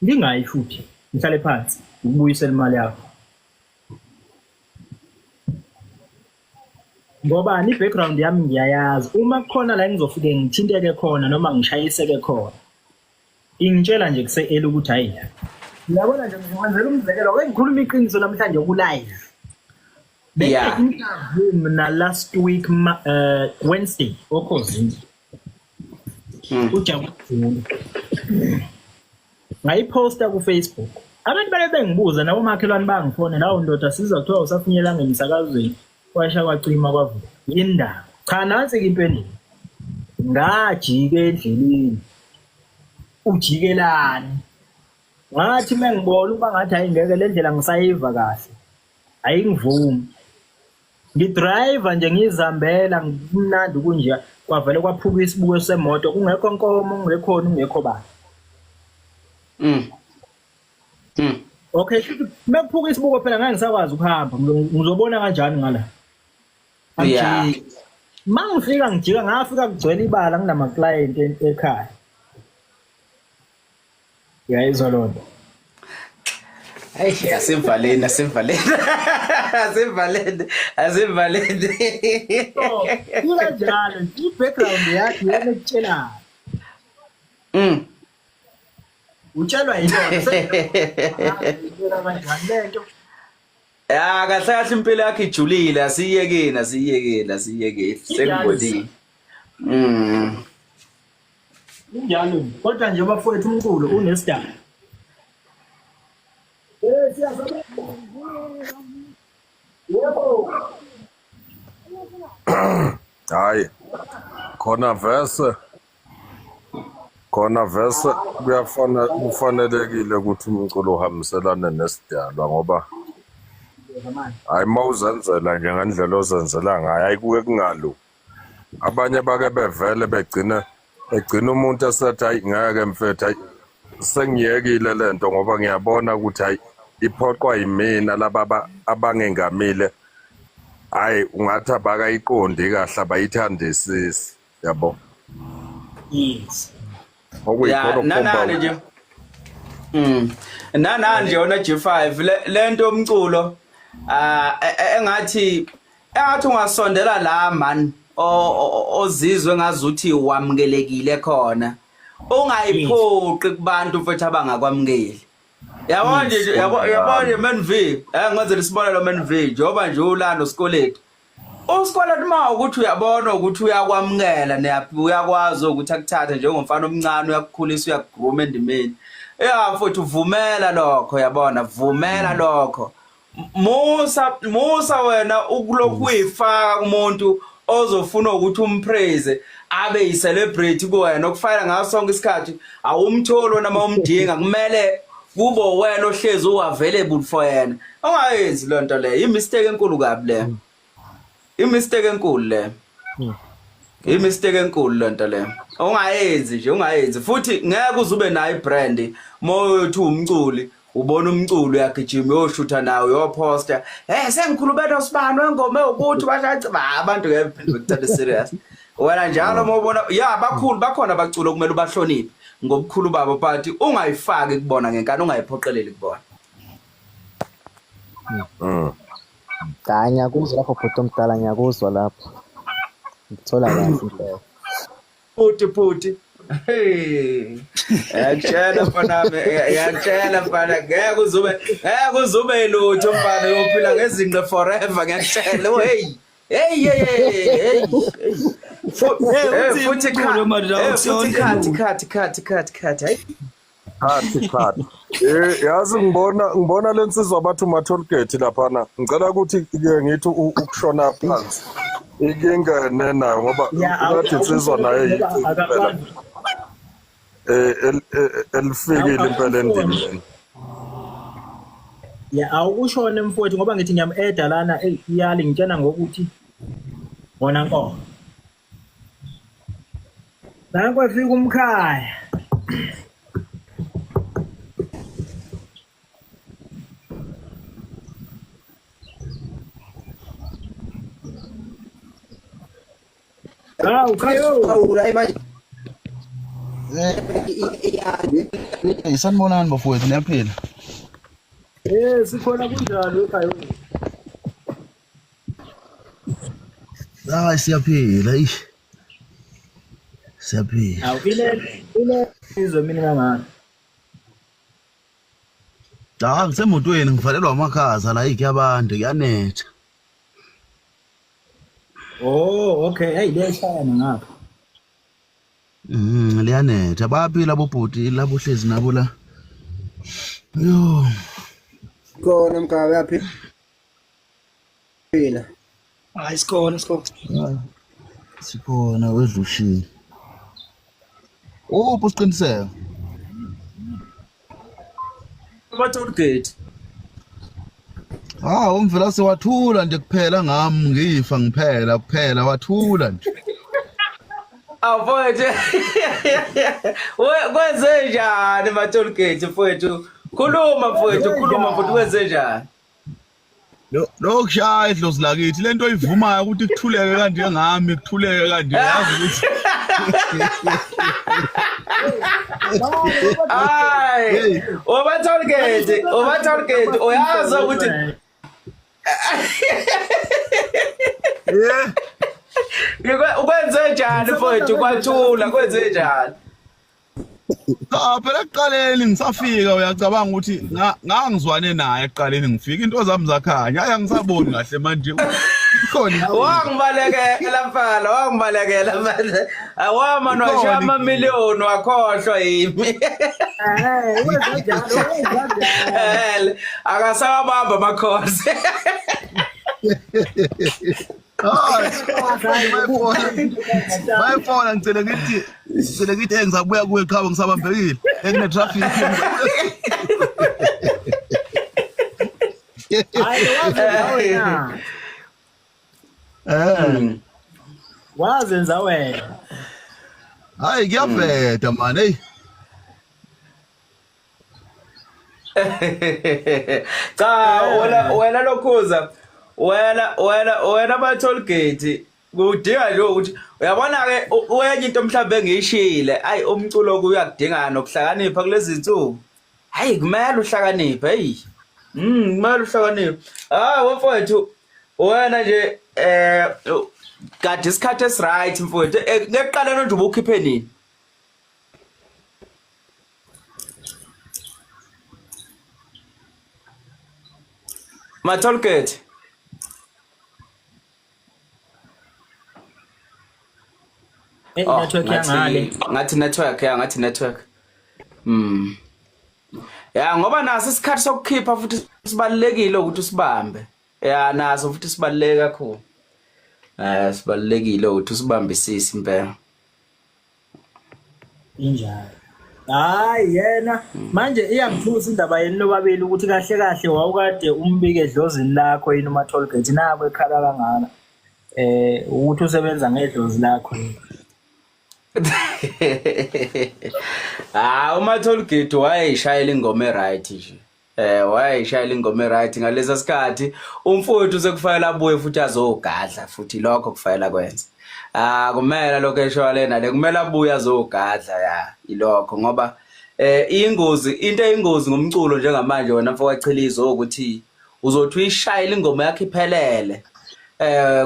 Ngingayi futhi ngihlale phansi ngikubuyisele imali yakho. Ngoba i-background yami ngiyayazi uma kukhona la engizofike ngithinteke khona noma ngishayiseke khona ingitshela nje kuse-early ukuthi hayi uyabona nje ngizokwenzela umzekelo ake ngikhuluma iqiniso namhlanje ku-live Yeah. Bengine-interview mina last week Wednesday okhozini. Ujabu Zulu. Ngayiphosta ku-Facebook. Abantu bale bengibuza nabomakhelwane bangifonela awu ndoda sizwa kuthiwa usafinyelanga emsakazweni kwasha kwacima kwavuka. Yini ndaba? Cha nansi-ke impendulo. Ngajika endleleni. Ujikelani? Ngathi uma ngibona ukuba ngathi hayi ngeke le ndlela ngisayiva kahle. Ayingivumi. Ngidriver nje ngizihambela kumnandi kunje kwavele kwaphuka isibuko semoto kungekho nkomo kungekhona kungekho bani. Okay, shuthi mekuphuka isibuko phela ngeke ngisakwazi ukuhamba ngizobona kanjani ngala. Yeah. Angijiki. Mangifika ngijika ngafika kugcwele ibala nginama client ekhaya. Uyayizwa loo nto. Hayi asivaleni asivaleni. Asivaleni asivaleni. So, ikanjalo nje i-background yakho iyona ekutshelayo. Utshelwa yiyona. Sengiyibona kanjani le nto. Ya kahle kahle impilo yakho ijulile asiyekeni asiyekeni asiyekeni sengibonile. Kunjalo nje. Kodwa nje bafowethu umculo unesidaba. Eh siyasebenza. Yebo. Hayi khona vese khona vese kuyafana kufanelekile ukuthi umculo uhambiselane nesidalwa ngoba hayi uma uzenzela nje ngendlela ozenzela ngayo hayi kuke kungalungi. Abanye bake bevele begcina egcina umuntu esethi hayi ngeke mfethu hayi sengiyekile lento ngoba ngiyabona ukuthi hayi iphoqwa yimina laba abangengamile hayi ungathi abakayiqondi kahle abayithandisisi yabo. Yes. Okuyikhona Ya okukhomba nanani nje. Nanani nje wona G5 lento yomculo ah engathi engathi ungasondela la man ozizwe ngazuthi wamukelekile khona. Ungayiphoqi kubantu mfethu abangakwamukeli. Yabo nje yabo yabo nje Man V, ngenzela isibonelo Man V njengoba nje ulana uSikweletu. USikweletu uma ukuthi uyabona ukuthi uyakwamukela neyaphi uyakwazi ukuthi akuthathe njengomfana omncane uyakukhulisa uyakugroom endimeni. Ya mfethu vumela lokho yabona vumela lokho. Musa musa wena ukulokhu uyifaka kumuntu ozofuna ukuthi umpraise abe yi-celebrity kuwena okufayela ngaso sonke isikhathi awumtholi wena uma umdinga kumele kube wena ohlezi u-available for yena. Ungayenzi loo nto leyo, i-mistake enkulu kabi leyo. I-mistake enkulu leyo. I-mistake enkulu le nto leyo. Ungayenzi nje, ungayenzi. Futhi ngeke uze ube nayo i-brand uma uyothi uwumculi ubona umculo uyagijima uyoshutha nawe uyophosta. Eh sengikhulube nosibani wengoma ewukuthi bashathi abantu ngeke bephinde bekuthathe serious. Wena njalo uma ubona ya bakhulu bakhona abaculi okumele ubahloniphe ngobukhulu babo but ungayifaki kubona ngenkani ungayiphoqeleli kubona. Cha ngiyakuzwa lapho bhuti omdala ngiyakuzwa lapho. Ngithola kahle impela. Bhuti bhuti. Hey. Ngiyakutshela mfana wami, ngiyakutshela mfana ngeke uzube ngeke uzube lutho mfana uyophila ngezinqe forever ngiyakutshela. Oh hey. Hey hey hey hey. Hey, Futhi uthini umculo manje la futhi ukusondela? cut cut cut cut cut hayi. Khathi khathi. Eh yazi ngibona ngibona lensizwa bathi uma tollgate laphana. Ngicela ukuthi ke ngithi ukushona phansi. Ike ingene nayo ngoba Ya ngathi insizwa naye ngoba yiciko impela. akakwazi. Eh elifikile impela Awukushone. endimeni. Ya awukushone mfowethu ngoba ngithi ngiyam-eda lana eyi iyali ngitshena ngokuthi wona nkomo. Nanko efika umkhaya. Hawu khayo. Phawula manje. Eh, sanibonani bafowethu niyaphila. Eh sikhona kunjani ekhaya? Hayi siyaphila ish. Siyaphila. Awu ile ile izwe mina kangaka. Cha ngisemotweni ngivalelwa amakhaza la kuyabantu kuyanetha. Oh okay, hey liyashayana ngapha. Liyanetha. Bayaphila bobhuti labo hlezi nabo la. Yo. Khona mkhaya uyaphila. Hayi sikhona sikhona. Hayi, Sikhona wedlushini. Uphi usiqiniseko? Ama toll gate. Ah, umvela sewathula nje kuphela ngami ngifa ngiphela kuphela wathula nje. Awu mfowethu. Kwenze njani ma toll gate mfowethu? Khuluma mfowethu, khuluma mfowethu kwenze njani? Lo lokushaya idlozi lakithi lento oyivumayo ukuthi kuthuleke kanje ngami kuthuleke kanje yazi ukuthi Hayi, oba toll gate, oba toll gate uyazi ukuthi eh ukwenze njani mfowethu kwathula kwenze njani? Cha phela ekuqaleni ngisafika uyacabanga ukuthi ngangizwane naye ekuqaleni ngifika into zami zakhanya hayi angisaboni kahle manje ikhona inkinga. Wangibalekela mfana, wangibalekela mfana. Awama washiya amamiliyoni wakhohlwa yimi. Eh wenza njalo, wenza njalo. Eh, akasawabamba amakhosi. Hayi bayifona ngicela ngithi eh ngizabuya kuwe qhawe ngisabambekile ekune traffic. Hayi wazenza wena. Eh Wazenza wena. hayi kuyabheda man hey. Cha wena lokhuza wena ba toll gate kudinga nje ukuthi uyabona ke wenye into mhlawumbe engiyishile ayi umculo kuyakudinga nokuhlakanipha kulezi zinsuku. Hayi kumele uhlakaniphe hey. Kumele uhlakaniphe. Ah mfowethu wena nje kade isikhathi esiright mfowethu ngekuqaleni nje ubukhiphe nini? Ma toll gate. Eh Oh, network yangale. Ngathi network ya ngathi network. Ya ngoba naso isikhathi sokukhipha futhi sibalekile ukuthi usibambe. Ya naso futhi sibaluleke kakhulu. Sibalulekile ukuthi usibambisise impela. Injalo. Hayi yena manje iyangithusa indaba yenu nobabili ukuthi kahle kahle wawukade umbike edlozini lakho yini uma toll gate nako ekhala kangaka. Ukuthi usebenza ngedlozi lakho yini. Ah uma toll gate wayishayela ingoma eright nje. Wayishayela ingoma eright ngalesa sikhathi umfowethu sekufanele abuye futhi azogadla futhi lokho kufanele akwenze. Ah kumele lokho esho lena le kumele abuye azogadla ya ilokho ngoba ingozi into eyingozi ngomculo njengamanje wena mfowachilizo ukuthi uzothi uyishayela ingoma yakhe iphelele.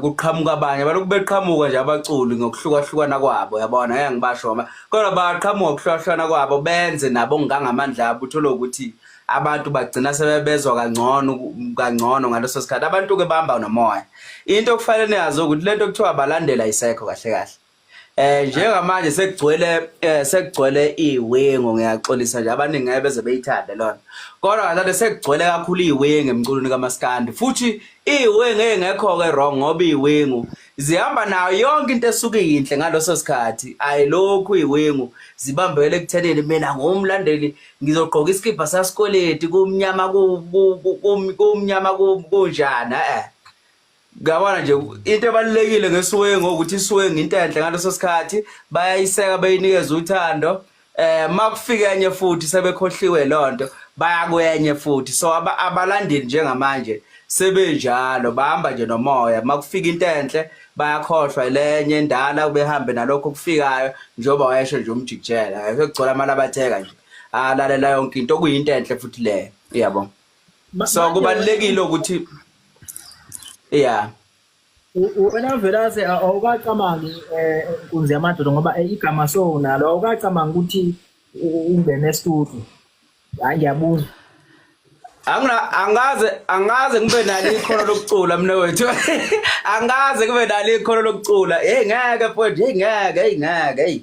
Kuqhamuka abanye balokhu beqhamuka nje abaculi ngokuhlukahlukana kwabo yabona ngeke ngibasho ngoba kodwa baqhamuka ngokuhlukahlukana kwabo benze nabo ngangamandla abo uthole ukuthi abantu bagcina sebebezwa kangcono ngaleso sikhathi abantu ke bahamba nomoya. Into okufanele niyazi ukuthi lento kuthiwa abalandela isekho kahle kahle. Njengamanje sekugcwele iwengo ngiyaxolisa nje abaningi ngeke beze beyithande lona. Kodwa kahle sekugcwele kakhulu iwengo emculweni kaMaskandi futhi iwengo engekho ke wrong ngoba iwengo zihamba nayo yonke into esuke iyinhle ngaloso sikhathi ayilokhu iwengo zibambele ekuthenini mina ngumlandeli ngizogqoka isikibha sasikweleti kumnyama kumnyama kunjani Ngiyabona nje into ebalulekile ngesuwengo ukuthi isuwengo into enhle ngaleso sikhathi bayayiseka beyinikeza uthando makufika enye futhi sebekhohliwe lonto baya kwenye futhi so abalandeli njengamanje sebenjalo bahamba nje nomoya makufika into enhle Bayakhohlwa lenye endala behambe nalokho okufikayo njengoba wayesho nje umjikijela sekugcwala amalabatheka nje alalela yonke into okuyinto enhle futhi leyo yabo. So kubalulekile ukuthi yeah. Wena Velase awukacabangi eh, inkunzi yamadoda ngoba eh, igama so unalo awukacabangi ukuthi ungene estudio. Hayi ngiyabuza. Angina angaze angaze ngibe nalo ikhono lokucula mina wethu. Angaze kube nalo ikhono lokucula. Hey ngeke mfowethu, hey ngeke, hey ngeke, hey.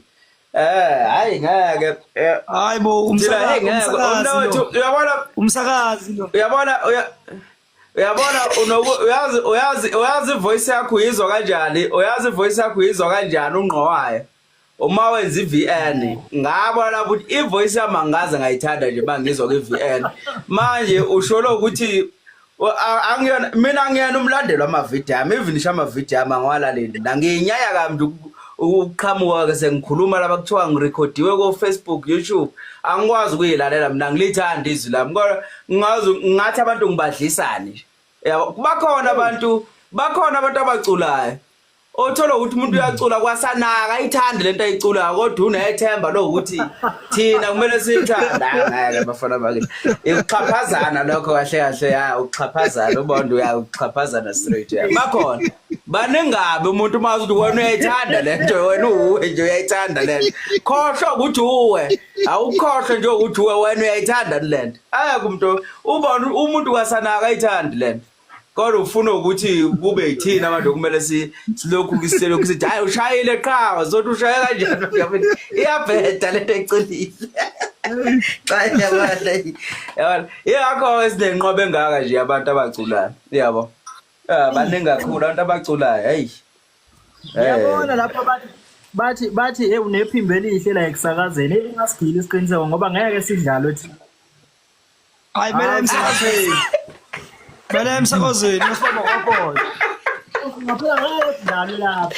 Eh, hayi ngeke. Eh, Hayi bo thina hey umsakazi ngeke. umsakazi Mina wethu lo. uyabona Umsakazi lo. uyabona uya uyabona unoku uyazi uyazi uyazi ivoice yakho uyizwa kanjani? Uyazi ivoice yakho uyizwa kanjani ungqo wayo? Uma wenza i-VN ngabona lapho ukuthi i-voice yami angikaze ngayithanda nje bangizwa kwi-VN manje usho ukuthi angiyona mina angiyena umlandeli wamavidiyo ami even ngisho amavidiyo ami angiwalaleli mina ngiyinyaya kambi ukuqhamuka ke sengikhuluma lapha kuthiwa ngirekhodiwe ko-Facebook YouTube angikwazi ukuyilalela mina ngilithanda izwi lami kodwa ngazi ngathi abantu ngibadlisani nje yabo bakhona abantu bakhona abantu abaculayo othola ukuthi umuntu uyacula kwasanaka ayithandi lento ayiculayo kodwa unethemba lokuthi thina kumele siyithande angeke bafana bakithi ukuxhaphazana lokho kahle kahle ya ukuxhaphazana ubonda uya ukuxhaphazana straight ya bakhona baningabi umuntu uma uthi wena uyayithanda lento wena uwe nje uyayithanda lento khohlwa ukuthi uwe awukhohlwe nje ukuthi uwe wena uyayithanda lento ayakho umuntu ubona umuntu kwasanaka ayithandi lento kodwa ufuna ukuthi kube yithina abantu okumele silokhu silokhu sithi hayi ushayile qha zothi ushaye kanjani iyabheda lento ecelile cha yabona yabona yingakho esinenqoba engaka nje abantu abaculayo yabo ah, baningi kakhulu abantu abaculayo hey Uyabona lapho bathi bathi bathi hey unephimbo elihle la ekusakazeni ingasigili isiqiniseko ngoba ngeke sidlalwe thina Hayi mele emsakazweni. Mele emsakazweni usibamba kwakhona. Ngaphela ngeke sidlalwe lapho.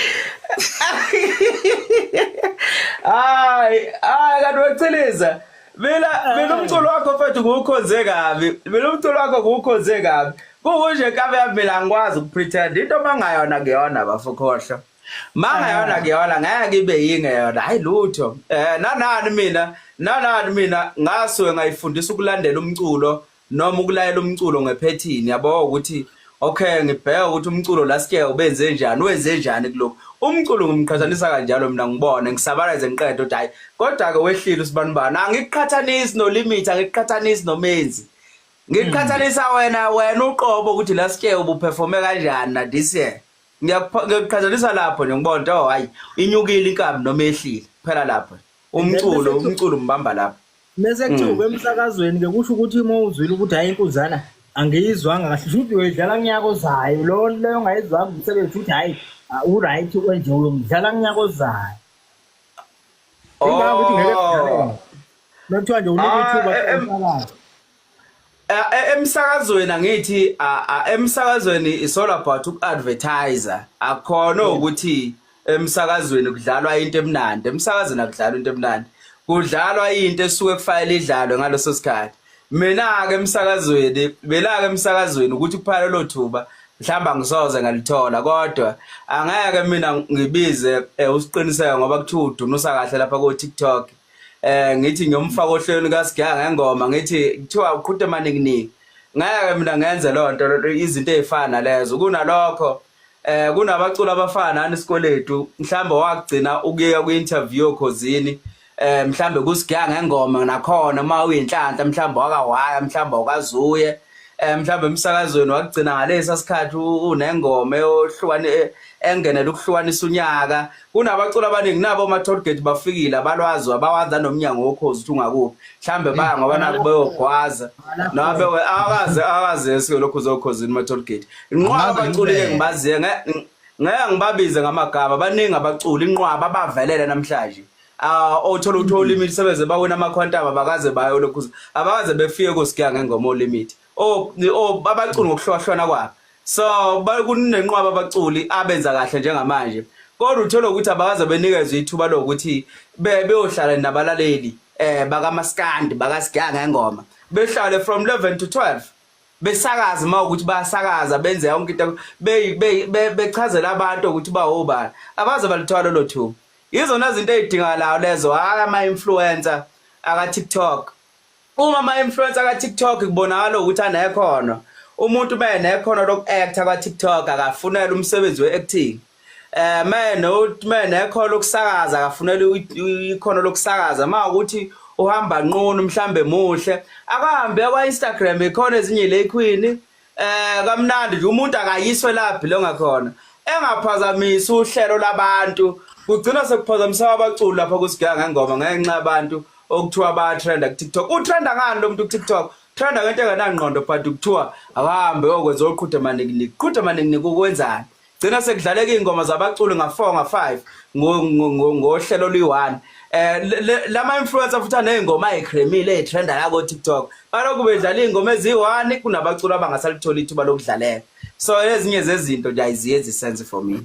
Hayi, hayi kanti wechiliza. Mina mina umculo wakho mfethu ngiwukhonze kabi. Mina umculo wakho ngiwukhonze kabi. Kukunje nkabe yami mina angikwazi ukupretend. Into mangayona kuyona bafo khohlwa. Mangayona kuyona ngeke ibe yinge yona. Hayi lutho. Eh nanani mina, nanani mina ngasuke ngayifundisa ukulandela umculo noma ukulayela umculo ngephethini yabo ukuthi okay ngibheka ukuthi umculo last year ubenze njani wenze njani kulokhu umculo ngimqhathanisa kanjalo mina ngibone ngisabalaze ngiqede ukuthi hayi kodwa ke wehlile usibanibani angikuqhathanisi no limit angikuqhathanisi nomenzi ngiqhathanisa wena wena uqobo ukuthi last year ubuperforme kanjani na this year Ngiyakuqhathanisa lapho nje ngibona ukuthi oh hayi inyukile inkabi noma yehlile phela lapho. Umculo umculo umbamba lapho. Mese kuthiwa emsakazweni ke kusho ukuthi uma uzwile ukuthi hayi inkunzana angiyizwanga kahle shuthi uyoyidlala kunyaka ozayo lo leyo ongayizwanga umsebenzi ukuthi hayi u-right wenje uyomdlala kunyaka ozayo. Ingakho ukuthi ngeke Oh. Bekuthiwa nje unika Ah, ithuba eh, em- umsakazo. Eh, eh, emsakazweni angithi emsakazweni is all about uku-advertiser akukhona ukuthi emsakazweni kudlalwa into emnandi emsakazweni akudlalwa into emnandi kudlalwa into esuke kufanele idlalwe ngaleso sikhathi mina-ke emsakazweni mina-ke emsakazweni ukuthi kuphela lelo thuba mhlawumbe angisoze ngalithola kodwa angeke mina ngibize eh, usiqiniseko ngoba kuthiwa udunusa kahle lapha ko-tiktok eh ngithi ngiyomfaka ohlelweni kaSigiya ngengoma ngithi kuthiwa uqhude maninginingi ngeke mina ngenze loo nto izinto ey'fana nalezo kunalokho eh kunabaculi abafana nani isikweletu mhlawumbe wakugcina ukuya kwi-interview okhozini eh mhlambe kusigiya ngengoma nakhona uma uyinhlanhla mhlambe wakawaya mhlambe wakazuye eh mhlambe emsakazweni wakugcina ngalesa sikhathi unengoma eyohlukane e, engenela ukuhlukanisa unyaka kunabaculi abaningi nabo oma tollgate bafikile abalwazi abawazi nomnyango wokhozi ukuthi ungakuphi mhlambe baya ngoba naku beyogwaza nabe akaze akaze esike lokhu zokhozini ma tollgate inqwaba abaculi ke ngibaziye ngeke ngibabize ngamagama baningi abaculi inqwaba abavelele namhlanje ah othola ukuthi olimit sebeze bawina amakhwantama abakaze bayo lokhu abakaze befike kosigiya ngengoma olimit o o abaculi ngokuhlukahlukana kwabo so kunenqwaba abaculi abenza kahle njengamanje kodwa uthola ukuthi abakaze benikezwe ithuba lokuthi beyohlala nabalaleli eh bakamaskandi bakasigiya ngengoma behlale from 11 to 12. Besakaza uma ukuthi bayasakaza benze yonke into bechazela abantu ukuthi bawobani. Abaze balithola lolo thuba. Izona zinto ezidingakalayo lezo, hhayi ama-influencer aka-TikTok. Uma ama-influencer ka-TikTok kubonakala ukuthi anekhono, umuntu uma enekhono loku-actor kwa-TikTok akafunele umsebenzi we-acting. Eh meno menekhono lokusakaza akafunele ikhono lokusakaza. Uma ukuthi uhamba nqunu mhlambe muhle, akahambe kwa-Instagram ikhona ezinye le queen kamnandi nje umuntu akayiswe la belonga khona engaphazamisi uhlelo labantu kugcina sekuphazamiseka abaculi lapha kusiganga ngengoma ngenxa yabantu okuthiwa bayatrenda ku-TikTok. Utrenda ngani lo muntu ku-TikTok? Trenda ngento engenangqondo but kuthiwa akahambe yokwenza oqhude manikiniki. Qhude manikiniki ukwenzani? Gcina sekudlaleka iy'ngoma zabaculi nga-4 nga-5 ngohlelo oluyi-1. Lama influencer futhi aney'ngoma ay'cremile ey'trenda la ko-TikTok. Balokhu bedlala iy'ngoma eziyi-1 kunabaculi abangasalitholi ithuba lokudlaleka. So ezinye zezinto nje ayiziyenzi sense for me.